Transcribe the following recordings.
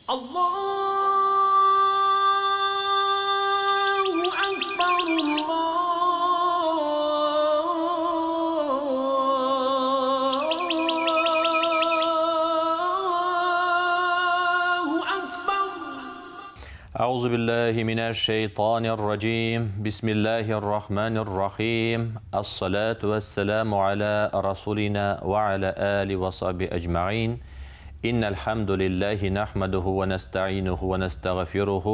Allahu Akbar, Allahu Akbar. أعوذ بالله من الشيطان الرجيم. بسم الله الرحمن الرحيم. الصلاة والسلام على رسولنا وعلى آله وصحبه أجمعين. إن الحمد لله نحمده ونستعينه ونستغفره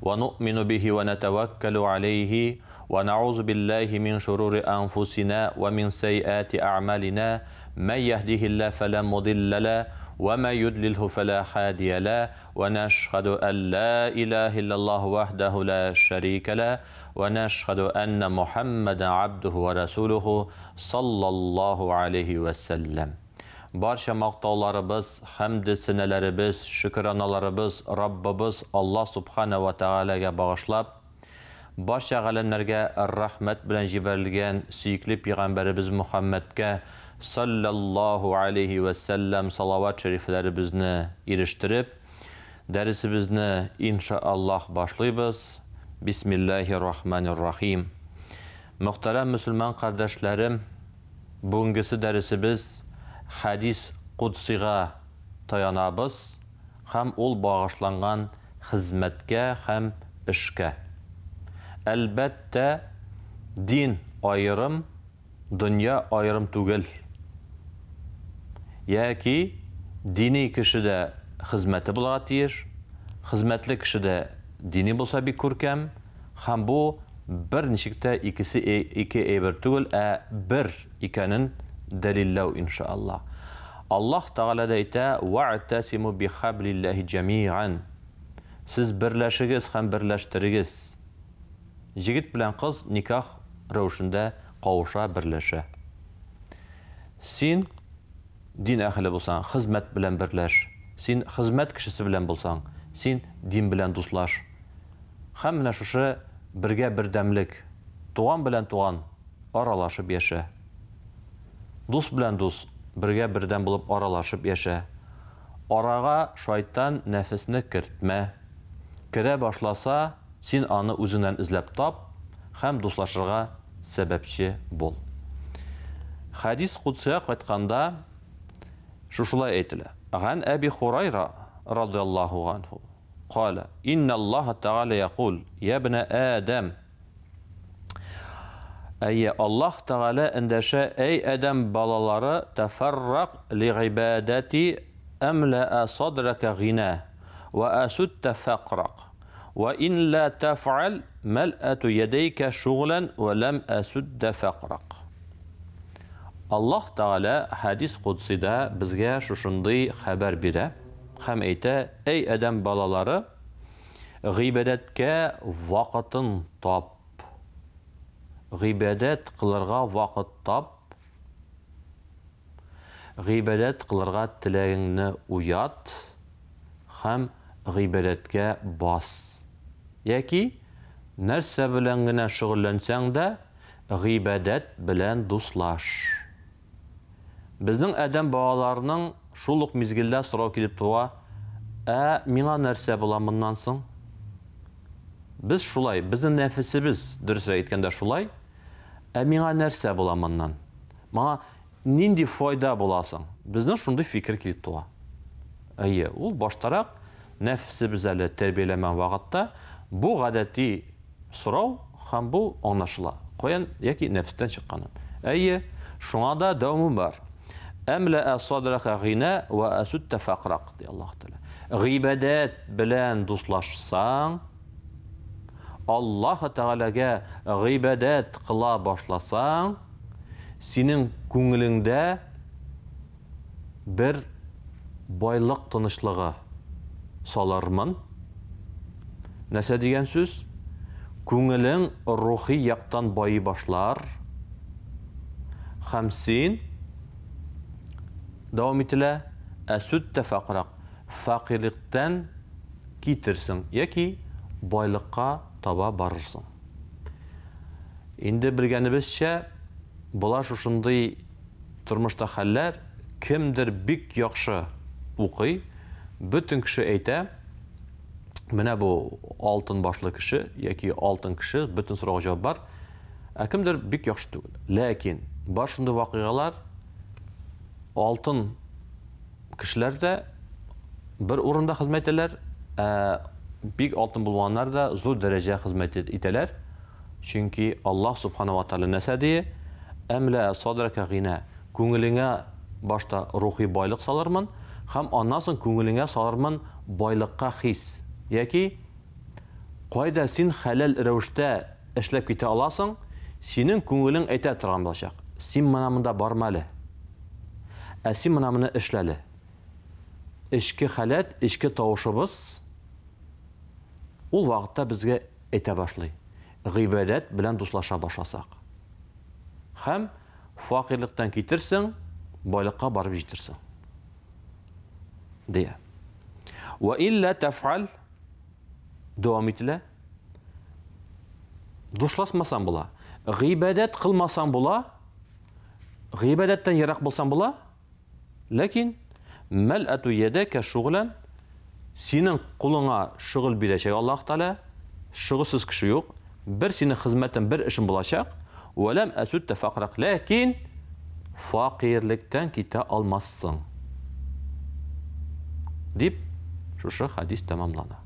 ونؤمن به ونتوكل عليه ونعوذ بالله من شرور أنفسنا ومن سيئات أعمالنا. من يهده الله فلا مضل له وما يضلله فلا هادي له، ونشهد أن لا إله إلا الله وحده لا شريك له، ونشهد أن محمدا عبده ورسوله صلى الله عليه وسلم. Барча мактауларыбыз, хәмде сенәләребез, шөкраналарыбыз Раббыбыз Аллаһ субхана ва тәгаләгә багышлап, барча галәмнәргә рәхмәт белән җибәрелгән сөекле пәйгамбәребез Мухаммадка саллаллаһу алейхи ва сәлләм салават шәрифләребезне ирештереп, дәресебезне иншааллаһ башлыйбыз. Бисмиллаһир рахманир рахим. Мөхтәрәм мөселман кардәшләрем, бүгенгесе дәресебез хадис кудсига таянабыз һәм ул багышланган хезмәткә һәм эшкә. Әлбәттә, дин аерым, дөнья аерым түгел. Яки дини кешедә хезмәте булырга тиеш, хезмәтле кешедә дини булса бик күркәм, һәм бу бер ничек тә икесе ике әйбер түгел, ә бер икәнен дәлилләү иншааллаһ. Аллаһ Тәгалә дә әйтә: "Ва'тасиму бихаблиллаһи җәми'ан." Сез берләшегез һәм берләштерегез. Җегет белән кыз никах рәвешендә кавыша, берләшә. Син дин әһеле булсаң, хезмәт белән берләш. Син хезмәт кешесе белән булсаң, син дин белән дуслаш. Һәм менә шушы бергә бердәмлек, туган белән туган аралашып яшә. Дус белән дус бергә бердәм булып аралашып яшә. Арага шайтан нәфесне кертмә. Керә башласа, син аны үзеңнән эзләп тап һәм дуслашырга сәбәпче бул. Хадис кудсия кайтканда шушылай әйтелә. Ган Әби Хурайра радиаллаһу анху кала: "Инналлаһа тәгалә якул, я ибна Адам". Әйе, Аллаһ Тәгалә эндәшә: "Әй Адәм балалары, тафаррак ли гыйбадати амла садрака гина ва асудта фақрак. Ва ин ла таф'ал мал'ату ядайка шуглан ва лам асудда фақрак." Аллаһ Тәгалә хадис кудсида безгә шушындый хәбәр бирә һәм әйтә: "Әй Адәм балалары, гыйбадәткә вакытын тап. Гыйбадәт кылырга вакыт тап. Гыйбадәт кылырга теләгеңне уят һәм гыйбадәткә бас. Яки нәрсә белән генә шөгыльләнсәң дә, гыйбадәт белән дуслаш." Безнең адәм балаларының шул ук мизгелдә сорау килеп туа: "Ә миңа нәрсә була моннан соң?" Без шулай, безнең нәфесебез, дөресрәк әйткәндә шулай, ә миңа нәрсә була моннан? Маңа нинди файда була соң? Безнең шундый фикер килеп туа. Әйе, ул баштарак нәфесебез әле тәрбияләмәгән вакытта бу гадәти сорау һәм бу аңлашыла. Каян яки нәфестән чыкканын. Әйе, шуңа да дәвамы бар. Әмлә садрака гина ва асудта фақрак, ди Аллаһ Тәгалә. Гыйбадәт белән дуслашсаң, Аллаһ Тәгаләгә гыйбадәт кыла башласаң, синең күңелеңдә бер байлык тынычлыгы салырмын. Нәрсә дигән сүз? Күңелең рухи яктан байый башлар. Һәм син дәвам ителә, әсүттә фақрак, фәкыйрьлектән китерсең яки байлыкка таба барырсың. Инде белгәнебезчә, була шушындый тормышта хәлләр, кемдер бик яхшы укый, бөтен кеше әйтә, Менә бу алтын башлы кеше яки алтын кеше, бөтен сорауга җавап бар. Ә кемдер бик яхшы түгел. Ләкин бар шундый вакыйгалар, алтын кешеләр дә бер урында хезмәт итәләр, ә бик алтын булмаганнар да зур дәрәҗә хезмәт итәләр. Чөнки Аллаһ субхана ва тааля нәрсә ди? Әмлә садрака гина. Күңелеңә башта рухи байлык салырмын һәм аннан соң күңелеңә салырмын байлыкка хис. Яки кайда син хәләл рәвештә эшләп китә аласың, синең күңелең әйтә торган булачак, син менә монда барма әле, ә син менә моны эшлә әле. Эчке халәт, эчке тавышыбыз ул вакытта безгә әйтә башлый. Гыйбадәт белән дуслаша башласак. Һәм факирлыктан китерсең, байлыкка барып җитерсең. Дия. Ва илля таф'ал дәвам ителә. Душлашмасаң була. Гыйбадәт кылмасаң була. Гыйбадәттән ерак булсаң була. Ләкин мәл'әту ядәкә шугълән синең кулыңа шөгыль бирәчәк Аллаһ Тәгалә, шөгыльсез кеше юк, бер синең хезмәтең, бер эшең булачак, вәләм әсүттә фәкърәк, ләкин факирлектән китә алмассың. Дип шушы хәдис тәмамлана.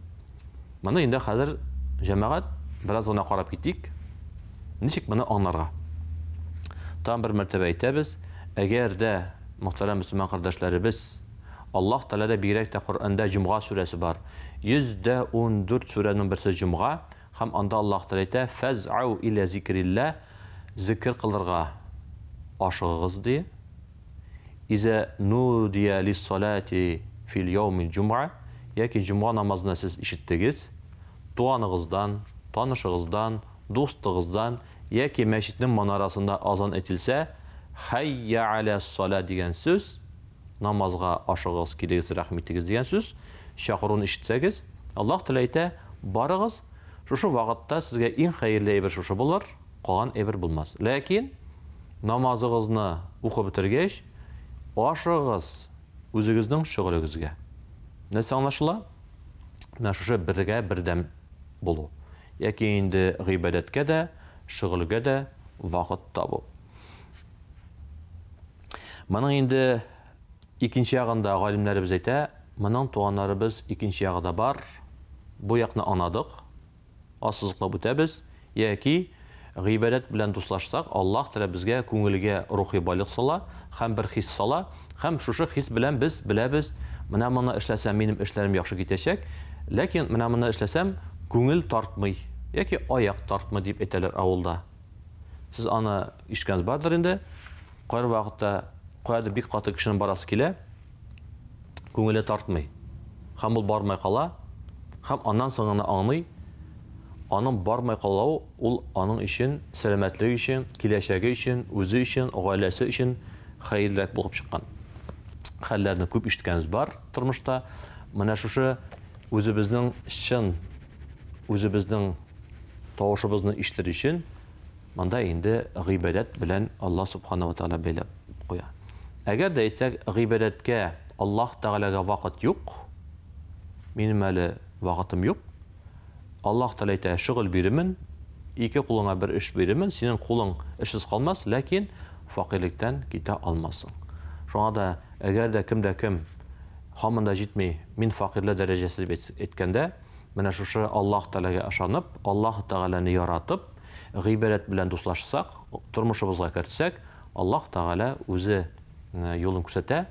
Моны инде хәзер җәмәгать бераз гына карап китик. Ничек моны аңларга? Тагын бер мәртәбә әйтәбез, әгәр дә мөхтәрәм мөселман кардәшләребез Аллаһ Тәгаләдә бигрәк тә Коръәндә Җомга сүрәсе бар. 114 сүрәнең берсе Җомга һәм анда Аллаһ Тәгалә әйтә: "Фәз'ау иля зикрилла" зикр кылырга ашыгыгыз ди. Изә нудия лиссалати фил яумил җумга, яки җомга намазына сез ишеттегез, туганыгыздан, танышыгыздан, дустыгыздан яки мәчетнең манарасында азан әйтелсә, хәйя галәс-сала дигән сүз, намазга ашыгыгыз, килегез, рәхим итегез дигән сүз, чакыруны ишетсәгез, Аллаһ Тәгалә әйтә, барыгыз, шушы вакытта сезгә иң хәерле әйбер шушы булыр, Калган әйбер булмас. Ләкин намазыгызны укып бетергәч, ашыгыгыз үзегезнең шөгылегезгә. Нәрсә аңлашыла? Менә шушы бергә бердәм булу. Яки инде гыйбадәткә дә, шөгыльгә дә вакыт табу. Моның инде икенче ягында галимнәребез әйтә, моның туганнарыбыз икенче ягы да бар. Бу якны аңладык. Ассызыклап үтәбез, яки гыйбадәт белән дуслашсак, Аллаһ Тәгалә безгә күңелгә рухи байлык сала һәм бер хис сала, һәм шушы хис белән без беләбез, менә моны эшләсәм, минем эшләрем яхшы китәчәк, ләкин менә моны эшләсәм, күңел тартмый яки аяк тартмый дип әйтәләр авылда. Сез аны ишеткәнегез бардыр инде. Кайбер вакытта каядыр бик каты кешенең барасы килә, күңеле тартмый. Һәм ул бармай кала, һәм аннан соң гына аңлый, аның бармай калуы ул аның өчен, сәламәтлеге өчен, киләчәге өчен, үзе өчен, гаиләсе өчен хәерлерәк булып чыккан. Хәлләрне күп ишеткәнебез бар тормышта. Менә шушы үзебезнең чын, үзебезнең тавышыбызны ишетер өчен Монда инде гыйбадәт белән Аллаһ Субхана ва Тәгалә бәйләп куя. Әгәр дә әйтсәк, гыйбадәткә Аллаһ Тәгаләгә вакыт юк, минем әле вакытым юк. Аллаһ Тәгалә әйтә, шөгыль бирермен, ике кулыңа бер эш бирермен, синең кулың эшсез калмас, ләкин факирлектән китә алмассың. Шуңа да, әгәр дә кем дә кем һаман да җитми, мин факирләр дәрәҗәсе дип әйткәндә, менә шушы Аллаһ Тәгаләгә ышанып, Аллаһ Тәгаләне яратып, Гыйбадәт белән дуслашсак, тормышыбызга кертсәк, Аллаһ Тәгалә үзе юлын күрсәтә,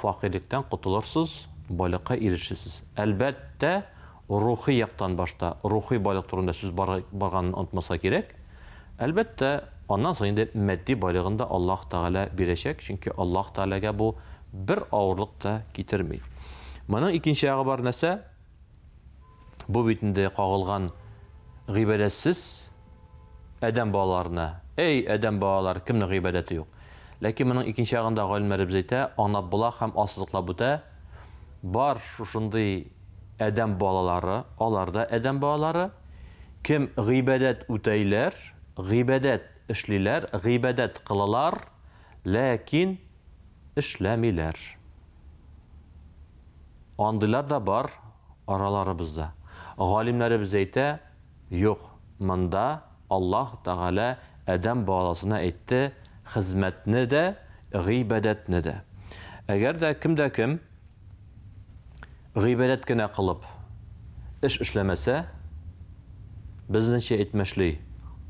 факирлектән котылырсыз, байлыкка ирешерсез. Әлбәттә, рухи яктан башта, рухи байлык турында сүз барганын онытмаска кирәк. Әлбәттә, аннан соң инде матди байлыгын да Аллаһ Тәгалә бирәчәк, чөнки Аллаһ Тәгаләгә бу бер авырлык та китерми. Моның икенче ягы бар нәрсә? Бу бит инде кагылган гыйбадәтсез адәм балаларына. Әй, адәм балалары, кемнең гыйбадәте юк? Ләкин моның икенче ягын да галимнәребез әйтә, аңлап була һәм ассызыклап үтә. Бар шушындый адәм балалары, алар да адәм балалары, кем гыйбадәт үтәйләр, гыйбадәт эшлиләр, гыйбадәт кылалар, ләкин эшләмиләр. Андыйлар да бар. араларыбызда. Галимнәребез әйтә, юк, монда Аллаһ Тәгалә адәм баласына әйтте хезмәтне дә, гыйбадәтне дә. Әгәр дә кем дә кем гыйбадәт кенә кылып эш эшләмәсә, безнеңчә әйтмешли,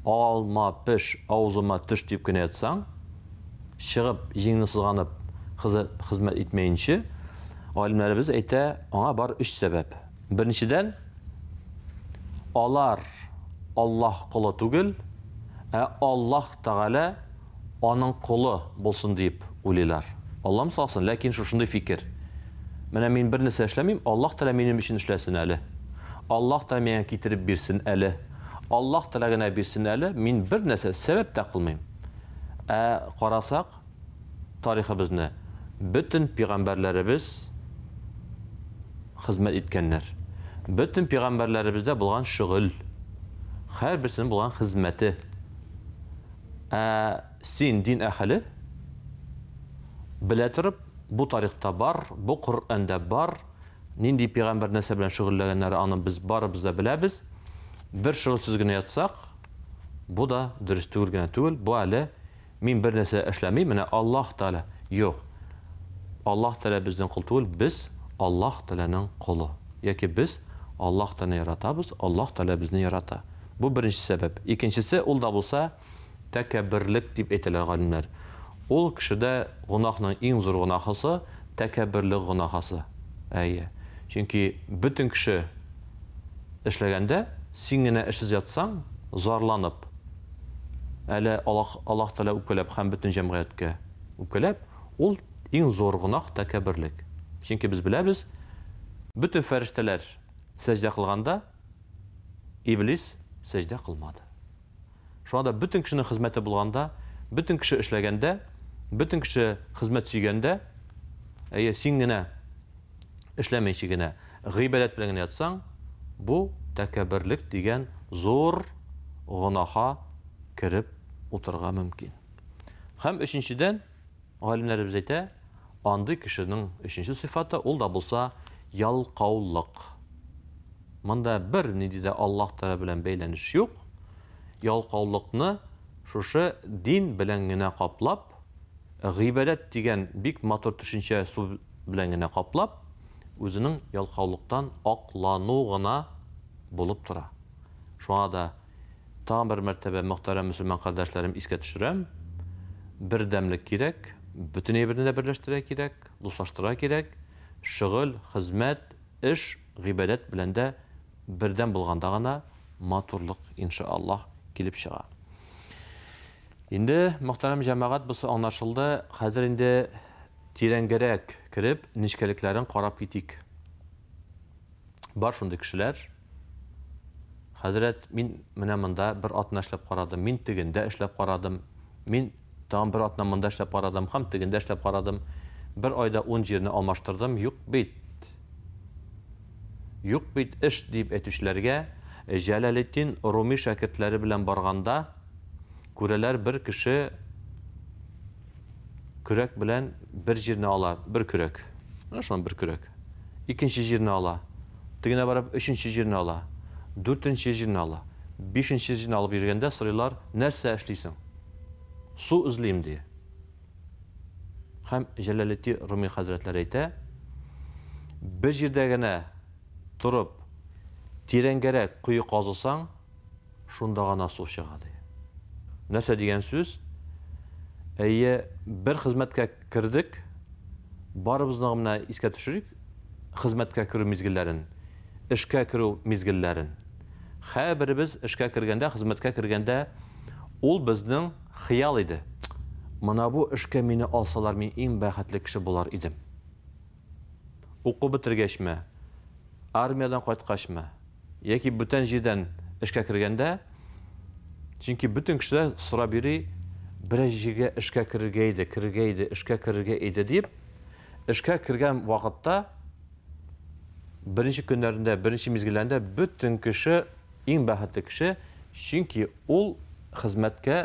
алма пеш, авызыма төш дип кенә ятсаң, чыгып, җиңне сызганып хезмәт итмәенче, галимнәребез әйтә, аңа бар өч сәбәп. Беренчедән, алар Аллаһ колы түгел, ә Аллаһ Тәгалә аның колы булсын дип уйлыйлар. Аллам сакласын, ләкин шушындый фикер. Менә мин бер нәрсә эшләмим, Аллаһ Тәгалә минем өчен эшләсен әле. Аллаһ Тәгалә миңа китереп бирсен әле. Аллаһ Тәгалә генә бирсен әле, мин бер нәрсә сәбәп тә кылмыйм. Ә карасак, тарихыбызны, бөтен пигамбәрләребез хезмәт иткәннәр. Бөтен пигамбәрләребездә булган шөгыль. Һәрберсенең булган хезмәте. Ә син дин әһеле, белә торып, бу тарихта бар, бу Коръәндә бар, нинди пигамбәр нәрсә белән шөгыльләгәннәре аны без барыбыз да беләбез. Бер шөгыльсез генә ятсак, бу да дөрес түгел генә түгел, бу әле мин бер нәрсә эшләмим, менә Аллаһ Тәгалә. Юк. Аллаһ Тәгалә безнең кол түгел, без Аллаһ Тәгаләнең колы. Яки без Аллаһ Тәгаләне яратабыз, Аллаһ Тәгалә безне ярата. Бу беренче сәбәп. Икенчесе, ул да булса тәкәбберлек дип әйтәләр галимнәр. Ул кешедә гөнаһның иң зур гөнаһысы тәкәбберлек гөнаһысы. Әйе. Чөнки бөтен кеше эшләгәндә, син генә эшсез ятсаң, зарланып, әле Аллаһ, Аллаһ Тәгалә үпкәләп һәм бөтен җәмгыятькә үпкәләп, ул иң зур гөнаһ тәкәбберлек. Чөнки без беләбез, бөтен фәрештәләр сәҗдә кылганда, Иблис сәҗдә кылмады. Шуңа да бөтен кешенең хезмәте булганда, бөтен кеше эшләгәндә, бөтен кеше хезмәт сөйгәндә, әйе, син генә эшләмәенчә генә, гыйбадәт белән генә ятсаң, бу тәкәбберлек дигән зур гөнаһа кереп утырырга мөмкин. Һәм өченчедән, галимнәребез әйтә, андый кешенең өченче сыйфаты, ул да булса ялкаулык. Монда бер нинди дә Аллаһ Тәгалә белән бәйләнеш юк. Ялкаулыкны шушы дин белән генә каплап, гыйбадәт дигән бик матур төшенчә сүз белән генә каплап, үзенең ялкаулыктан аклану гына булып тора. Шуңа да тагын бер мәртәбә мөхтәрәм мөселман кардәшләрем искә төшерәм, бердәмлек кирәк, бөтен әйберне дә берләштерә кирәк, дуслаштыра кирәк, шөгыль, хезмәт, эш, гыйбадәт белән дә бердәм булганда гына матурлык, иншаллаһ, килеп чыга. Инде, мөхтәрәм җәмәгать, бусы аңлашылды. Хәзер инде тирәнгәрәк кереп, нечкәлекләрен карап китик. Бар шундый кешеләр. Хәзрәт, мин менә монда бер атна эшләп карадым, мин тегендә эшләп карадым, мин тагын бер атна монда эшләп карадым һәм тегендә эшләп карадым. Бер айда 10 җирне алмаштырдым, юк бит. Юк бит эш дип әйтүчеләргә Җәләлетдин Руми шәкертләре белән барганда күрәләр бер кеше көрәк белән бер җирне ала, бер көрәк. Менә шуннан бер көрәк. Икенче җирне ала. Тегенә барып өченче җирне ала. Дүртенче җирне ала. Бишенче җирне алып йөргәндә сорыйлар, нәрсә эшлисең? Су эзлим, ди. Һәм Җәләлетдин Руми хәзрәтләре әйтә, бер җирдә генә торып, тирәнгәрәк кое казысаң, шунда гына су чыга, ди. Нәрсә дигән сүз? Әйе, бер хезмәткә кердек, барыбызны гына искә төшерик, хезмәткә керү мизгелләрен, эшкә керү мизгелләрен. Һәрберебез эшкә кергәндә, хезмәткә кергәндә, ул безнең хыял иде. Мына бу эшкә мине алсалар, мин иң бәхетле кеше булар идем. Уку бетергәчме, армиядән кайткачмы, яки бүтән җирдән эшкә кергәндә, чөнки бөтен кешеләр сорап йөри, берәр җиргә эшкә керергә иде, керергә иде, эшкә керергә иде дип, эшкә кергән вакытта беренче көннәрендә, беренче мизгелләрендә бөтен кеше иң бәхетле кеше, чөнки ул хезмәткә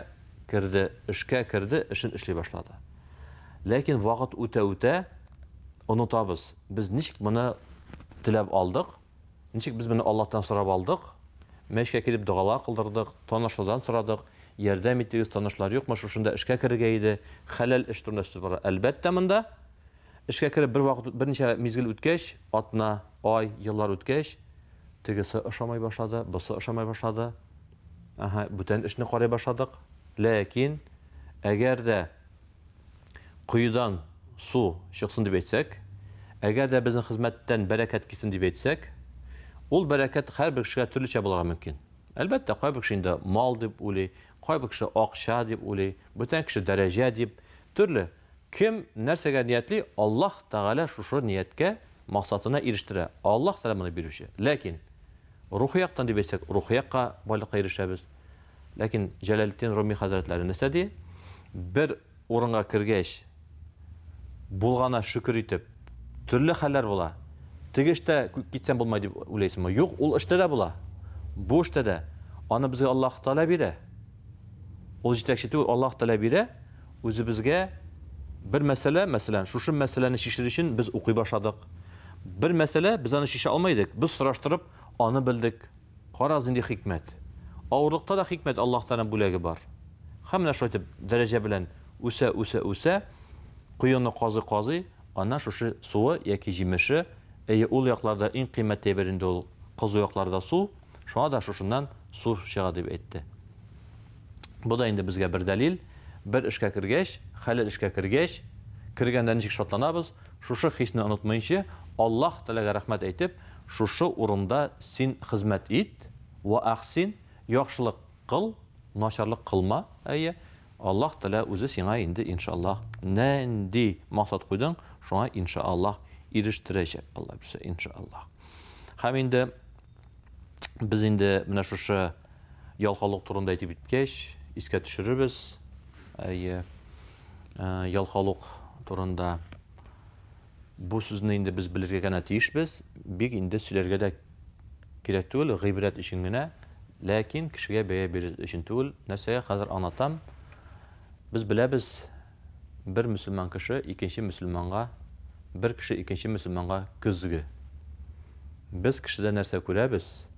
керде, эшкә керде, эшен эшли башлады. Ләкин вакыт үтә-үтә онытабыз. Без ничек моны теләп алдык? Ничек без моны Аллаһтан сорап алдык, мәчкә килеп догалар кылдырдык, танышлардан сорадык, ярдәм итегез, танышлар юкмы, шушында эшкә керергә иде, хәләл эш турында сүз бара. Әлбәттә, монда эшкә кереп бер вакыт, берничә мизгел үткәч, атна, ай, еллар үткәч, тегесе ошамый башлады, бусы ошамый башлады. Аһа, бүтән эшне карый башладык. Ләкин әгәр дә коедан су чыксын дип әйтсәк, әгәр дә безнең хезмәттән бәрәкәт килсен дип әйтсәк, ул бәрәкәт һәрбер кешегә төрлечә булырга мөмкин. Әлбәттә, кайбер кеше инде мал дип уйлый, кайбер кеше акча дип уйлый, бүтән кеше дәрәҗә дип, төрле. Кем нәрсәгә ниятли, Аллаһ Тәгалә шушы нияткә, максатына ирештерә. Аллаһ Тәгалә моны бирүче. Ләкин рухи яктан дип әйтсәк, рухи якка байлыкка ирешәбез. Ләкин Җәләлетдин Руми хәзрәтләре нәрсә ди? Бер урынга кергәч, булгана шөкер итеп, төрле хәлләр була. Теге эштә китсәм булмай дип уйлыйсыңмы? Юк, ул эштә дә була. Бу эштә дә. Аны безгә Аллаһ Тәгалә бирә. Ул җитәкче түгел, Аллаһ Тәгалә бирә. Үзебезгә бер мәсьәлә, мәсәлән, шушы мәсьәләне чишер өчен без укый башладык. Бер мәсьәлә, без аны чишә алмый идек. Без сораштырып, аны белдек. Карагыз, нинди хикмәт. Авырлыкта да хикмәт, Аллаһ Тәгаләнең бүләге бар. Һәм менә шулай итеп дәрәҗә белән үсә, үсә, үсә, коены казый-казый, аннан шушы суы яки җимеше, әйе, ул якларда иң кыйммәт әйбер инде ул кызу якларда су, шуңа да шушыннан су чыга дип әйтте. Бу да инде безгә бер дәлил, бер эшкә кергәч, хәләл эшкә кергәч, кергәндә ничек шатланабыз, шушы хисне онытмыйнчы, Аллаһ Тәгаләгә рәхмәт әйтеп, Шушы урында син хезмәт ит, вә әхсин, яхшылык кыл, начарлык кылма, әйе, Аллаһ Тәгалә үзе сиңа инде, иншаллаһ, нинди максат куйдың, шуңа, иншаллаһ, ирештерәчәк, Алла бирсә, иншаллаһ. Һәм инде без инде менә шушы ялкаулык турында әйтеп үткәч, искә төшерербез, әйе, ялкаулык турында. Бу сүзне инде без белергә генә тиешбез, бик инде сөйләргә дә кирәк түгел, гыйбрәт өчен генә, ләкин кешегә бәя бирер өчен түгел. Нәрсәгә хәзер аңлатам. Без беләбез, бер мөселман кеше икенче мөселманга, бер кеше икенче мөселманга көзге. Без кешедә нәрсә күрәбез,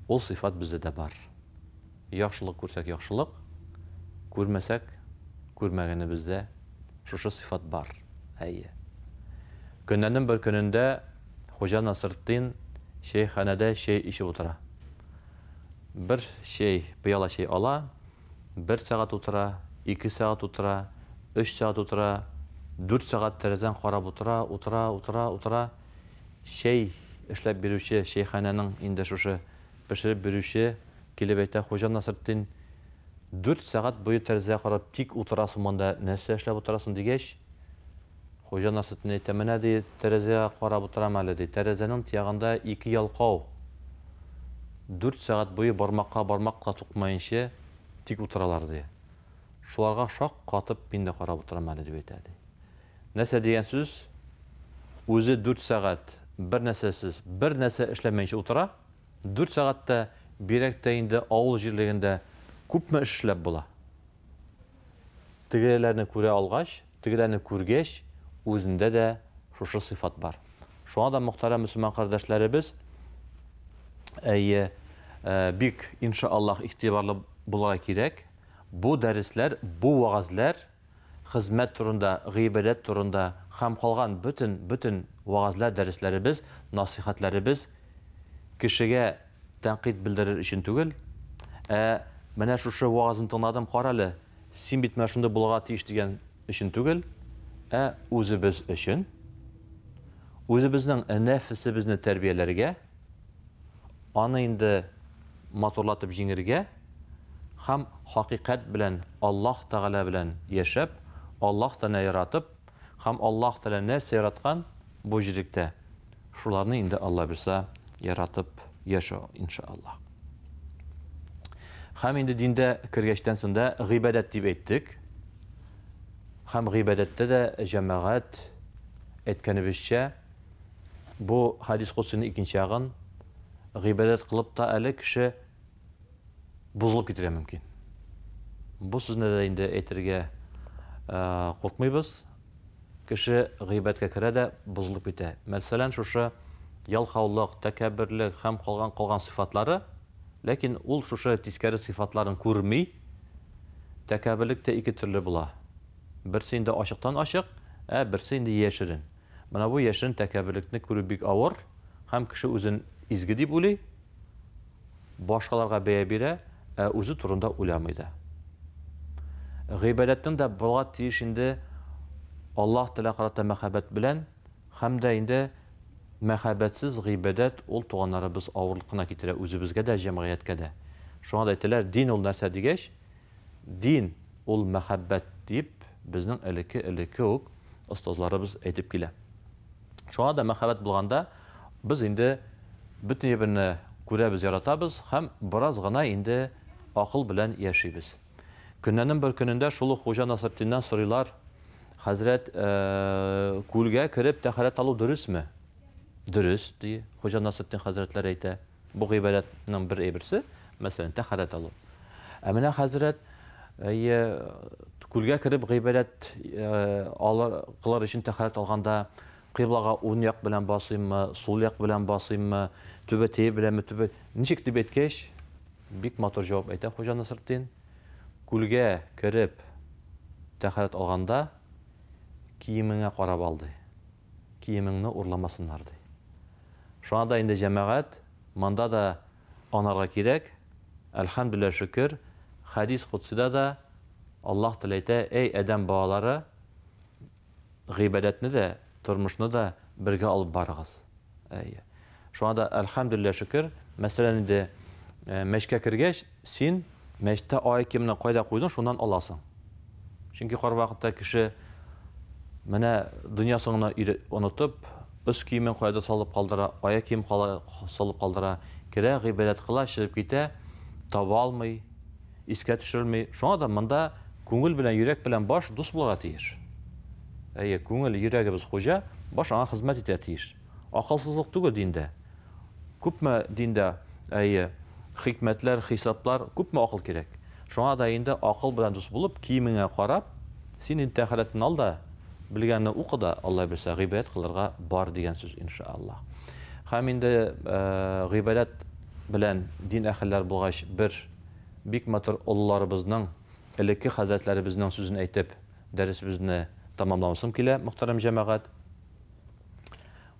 ул сыйфат бездә дә бар. Яхшылык күрсәк, яхшылык, күрмәсәк, күрмәгәнебездә шушы сыйфат бар. Әйе. Көннәрнең бер көнендә Хуҗа Насретдин чәйханәдә чәй эчеп утыра. Бер чәй, пыяла чәй ала, бер сәгать утыра, ике сәгать утыра, өч сәгать утыра, дүрт сәгать тәрәзән карап утыра, утыра, утыра, утыра. Чәй эшләп бирүче чәйханәнең инде шушы пешереп бирүче Килеп әйтә, Хуҗа Насретдин, дүрт сәгать буе тәрәзәгә карап тик утырасың монда, нәрсә эшләп утырасың, дигәч, Хуҗа Насретдин әйтә, менә, ди, тәрәзәгә карап утырам әле, ди, тәрәзәнең тиягында ике ялкау дүрт сәгать буе бармакка бармак та сукмаенча тик утыралар, ди. Шуларга шак катып мин дә карап утырам әле, дип әйтә, ди. Нәрсә дигән сүз? Үзе дүрт сәгать бер нәрсәсез, бер нәрсә эшләмәенчә утыра, Дүрт сәгатьтә, бигрәк тә инде авыл җирлегендә күпме эш эшләп була? Тегеләрне күрә алгач, тегеләрне күргәч, үзендә дә шушы сыйфат бар. Шуңа да, мөхтәрәм мөселман кардәшләребез, әйе, бик, иншаАллаһ, игътибарлы булырга кирәк. Бу дәресләр, бу вәгазьләр хезмәт турында, гыйбадәт турында һәм калган бөтен, бөтен вәгазьләр, дәресләребез, насыйхәтләребез кешегә тәнкыйть белдерер өчен түгел, ә менә шушы вәгазьне тыңладым, карале, син бит менә шундый булырга тиеш дигән өчен түгел, ә үзебез өчен, үзебезнең нәфесебезне тәрбияләргә, аны инде матурлатып җиңергә һәм хакыйкать белән Аллаһ Тәгалә белән яшәп, Аллаһ Тәгаләне яратып һәм Аллаһ Тәгалә нәрсә яраткан бу җирлектә, шуларны инде Алла бирса яратып яшәү, иншаАллаһ. Һәм инде диндә кергәчтән соң да гыйбадәт дип әйттек. Һәм гыйбадәттә дә җәмәгать әйткәнебезчә, Бу хәдис кодсиның икенче ягын, гыйбадәт кылып та әле кеше бозылып китергә мөмкин. Бу сүзне дә инде әйтергә куркмыйбыз. Кеше гыйбадәткә керә дә бозылып китә. Мәсәлән, шушы Ялкаулык, тәкәбберлек һәм калган калган сыйфатлары, ләкин ул шушы тискәре сыйфатларын күрми. Тәкәбберлек тә ике төрле була. Берсе инде ачыктан-ачык, ә берсе инде яшерен. Менә бу яшерен тәкәбберлекне күрү бик авыр, һәм кеше үзен изге дип уйлый, башкаларга бәя бирә, ә үзе турында уйламый да. Гыйбадәтнең дә булырга тиеш инде Аллаһ Тәгаләгә карата мәхәббәт белән, һәм дә инде мәхәббәтсез гыйбадәт ул, туганнарыбыз, авырлык кына китерә үзебезгә дә, җәмгыятькә дә. Шуңа да әйтәләр, дин ул нәрсә дигәч, Дин ул мәхәббәт дип безнең элекке-элекке үк остазларыбыз әйтеп килә. Шуңа да мәхәббәт булганда без инде бөтен әйберне күрәбез, яратабыз һәм бераз гына инде акыл белән яшибез. Көннәрнең бер көнендә шул ук Хуҗа Насретдиннән сорыйлар, Хәзрәт, күлгә кереп тәһарәт алу дөресме? Дөрес, ди Хуҗа Насретдин хәзрәтләре әйтә. Бу гыйбадәтнең бер әйберсе, мәсәлән, тәһарәт алу. Ә менә хәзрәт, әйе, күлгә кереп гыйбадәт алыр, кылыр өчен тәһарәт алганда кыйблага уң як белән басыйммы, сул як белән басыйммы, түбәтәе беләнме, түбә ничек дип әйткәч, бик матур җавап әйтә Хуҗа Насретдин. Күлгә кереп тәһарәт алганда киемеңә карап ал, ди. Киемеңне урламасыннар, ди. Шуңа да инде, җәмәгать, монда да анарга кирәк, әлхәмдүлилләһ шөкер, хәдис кодсида да Аллаһ Тәгалә әйтә, әй адәм балалары, гыйбадәтне дә, тормышны да бергә алып барыгыз. Әйе. Шуңа да әлхәмдүлилләһ шөкер, мәсәлән инде мәчкә кергәч, син мәчеттә аяк киемне кайда куйдың, шуннан аласың. Чөнки кайвакытта кеше менә дөньясын гына онытып, өс киемен кайда салып калдыра, аяк кием салып калдыра, керә, гыйбадәт кыла, чыгып китә, таба алмый, искә төшерелми. Шуңа да монда күңел белән, йөрәк белән баш дус булырга тиеш. Әйе, күңел, йөрәгебез хуҗа, баш аңа хезмәт итәргә тиеш. Акылсызлык түгел диндә. Күпме диндә, әйе, хикмәтләр, хисаплар, күпме акыл кирәк. Шуңа да инде акыл белән дус булып, киемеңә карап, син инде тәһарәтен ал да, белгәнне укы да, Алла бирсә, гыйбадәт кылырга бар дигән сүз, иншаАллаһ. Һәм инде гыйбадәт белән дин әһелләре булгач, бер бик матур олыларыбызның, элекке хәзрәтләребезнең сүзен әйтеп, дәресебезне тәмамлаусым килә, мөхтәрәм җәмәгать.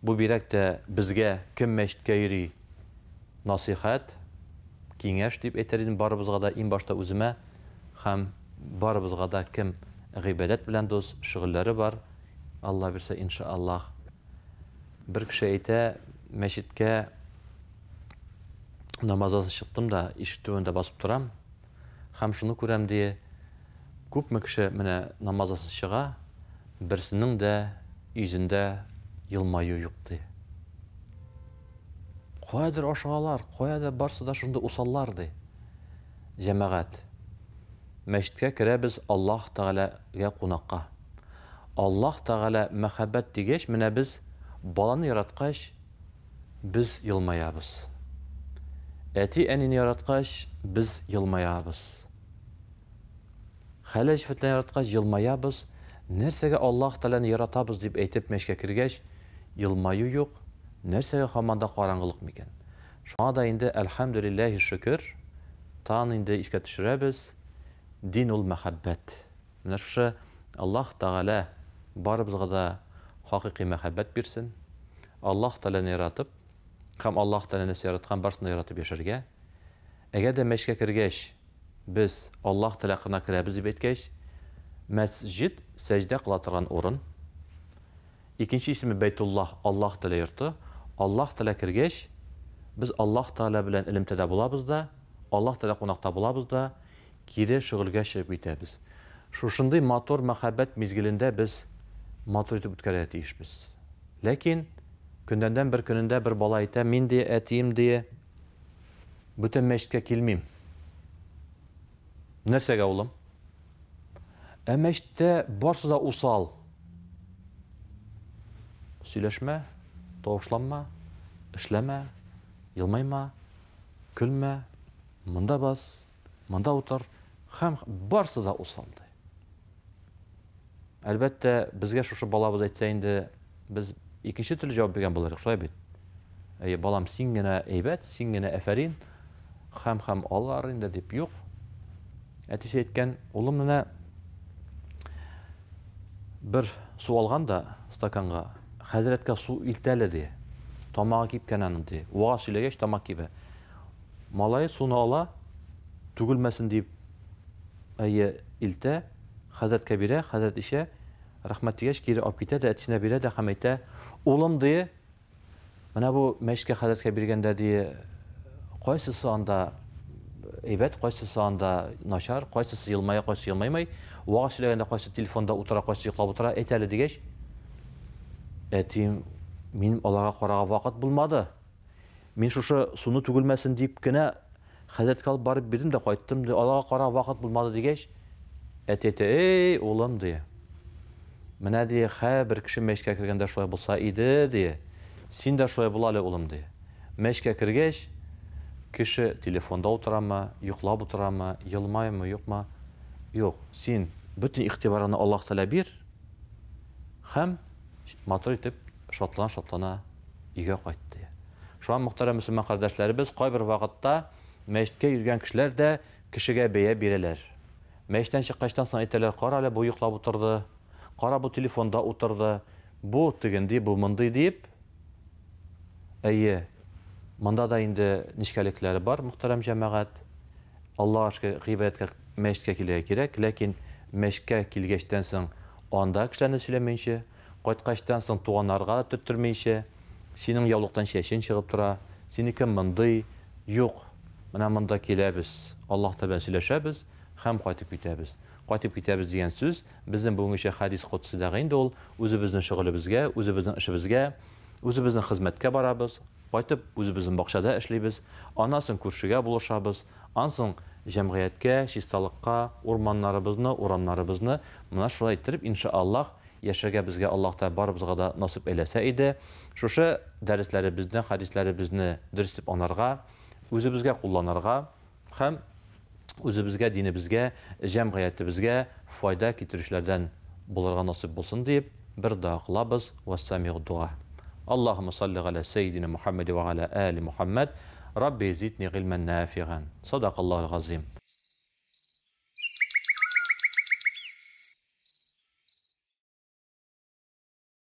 Бу бирәк тә безгә, кем мәчеткә йөри, насыйхәт, киңәш дип әйтер идем барыбызга да, иң башта үземә һәм барыбызга да, кем гыйбадәт белән дус, шөгыльләре бар, Алла бирсә, иншаАллаһ. Бер кеше әйтә, мәчеткә намаздан чыктым да, ишек төбендә басып торам һәм шуны күрәм, ди, күпме кеше менә намаздан чыга, берсенең дә йөзендә елмаю юк, ди. Каядыр ашыгалар, каядыр барсы да шундый усаллар, ди. Җәмәгать, мәчеткә керәбез Аллаһ Тәгаләгә кунакка. Аллаһ Тәгалә мәхәббәт дигәч, менә без баланы яраткач, без елмаябыз. Әти-әнине яраткач, без елмаябыз. Хәләл җефетләрне яраткач, елмаябыз. Нәрсәгә Аллаһ Тәгаләне яратабыз дип әйтеп мәчкә кергәч, елмаю юк, нәрсәгә һаман да караңгылык микән? Шуңа да инде әлхәмдүлилләһи шөкер, тан инде искә төшерәбез, дин ул мәхәббәт. Менә шушы Аллаһ Тәгалә барыбызга да хакыйкый мәхәббәт бирсен. Аллаһ Тәгаләне яратып һәм Аллаһ Тәгалә нәрсә яраткан барысын да яратып яшәргә. Әгәр дә мәчкә кергәч, Без Аллаһ Тәгалә кына керәбез дип әйткәч, мәсҗид, сәҗдә кыла торган урын. Икенче исеме Бәйтуллаһ, Аллаһ Тәгалә йорты. Аллаһ Тәгалә кергәч, без Аллаһ Тәгалә белән элемтәдә булабыз да, Аллаһ Тәгалә кунакта булабыз да, кире шөгыльгә чыгып китәбез. Шушындый матур мәхәббәт мизгелендә без матур итеп үткәрергә тиешбез. Ләкин көннәрдән бер көнендә бер бала әйтә, мин, ди, әтием, ди, Бүтән мәчеткә килмим. Нәрсәгә, улым? Ә мәчеттә барсы да усал. Сөйләшмә, тавышланма, эшләмә, елмайма, көлмә, монда бас, монда утыр һәм барсы да усал ди. Әлбәттә, безгә шушы балабыз әйтсә инде, без икенче төрле җавап биргән булыр идек, шулай бит? Әйе, балам, син генә әйбәт, син генә әфәрин, һәм һәм алар инде дип юк. Әтисе әйткән, улым менә бер су алган да стаканга, хәзрәткә су илтә әле, ди. Тамагы кипкән аның, ди. Вагаз сөйләгәч, тамак кибә. Малае суны ала, түгелмәсен дип, әйе, илтә, хәзрәткә бирә, хәзрәт эчә, рәхмәт дигәч, кире алып китә дә, әтисенә бирә дә һәм әйтә, улым, ди, Менә бу мәчеткә хәзрәткә биргәндә ди, кайсысы анда әйбәт, кайсысы анда начар, кайсысы елмая, кайсысы елмаймый. Вагаз сөйләгәндә кайсы телефонда утыра, кайсы йоклап утыра, әйт әле дигәч, әтием, минем аларга карарга вакыт булмады. Мин шушы суны түгелмәсен дип кенә Хәзрәткә алып барып бирдем дә кайттым, ди. Аларга карарга вакыт булмады дигәч, әти әйтә, эй, улым, ди. Менә, ди, һәрбер кеше мәчеткә кергәндә шулай булса иде, ди. Син дә шулай бул әле, улым, ди. Мәчеткә кергәч, кеше телефонда утырамы, йоклап утырамы, елмаямы, юкмы? Юк, син бөтен игътибарыңны Аллаһ Тәгалә бир һәм матур итеп шатлана-шатлана өйгә кайт, ди. Шуңа, мөхтәрәм мөселман кардәшләребез, кайбер вакытта мәчеткә йөргән кешеләр дә кешегә бәя бирәләр. Мәчеттән чыккачтан соң әйтәләр, кара әле, бу йоклап утырды, кара, бу телефонда утырды, бу тегенди, бу мондый дип. Әйе, монда да инде нечкәлекләре бар, мөхтәрәм җәмәгать. Аллага шөкер, гыйбадәткә мәчеткә килергә кирәк, ләкин мәчеткә килгәчтән соң анда кешеләрне сөйләмәенчә, Кайткачтан соң туганнарга да төрттермичә, синең яулыктан чәчен чыгып тора, синеке мондый, юк, менә монда киләбез, Аллаһ Тәгалә белән сөйләшәбез һәм кайтып китәбез. Кайтып китәбез дигән сүз, безнең бүгенгечә хәдис кодсидагы инде ул, үзебезнең шөгылебезгә, үзебезнең эшебезгә, үзебезнең хезмәткә барабыз, кайтып үзебезнең бакчада эшлибез, аннан соң күршегә булышабыз, аннан соң җәмгыятькә, чисталыкка, урманнарыбызны, урамнарыбызны менә шулай иттереп, иншаАллаһ, Яшәргә безгә Аллаһ Тәгалә барыбызга да насыйп әйләсә иде. Шушы дәресләребезне, хәдисләребезне дөрес итеп аңларга, үзебезгә кулланырга һәм үзебезгә, динебезгә, җәмгыятебезгә файда китерүчеләрдән булырга насыйп булсын диеп, бер дога кылабыз, Вәссамигъ дуа. Аллаһумма салли галә сәйдина Мухаммәди вә галә али Мухаммәд, Рабби зидни гыйльмән нафиган. Садакаллаһул газыйм.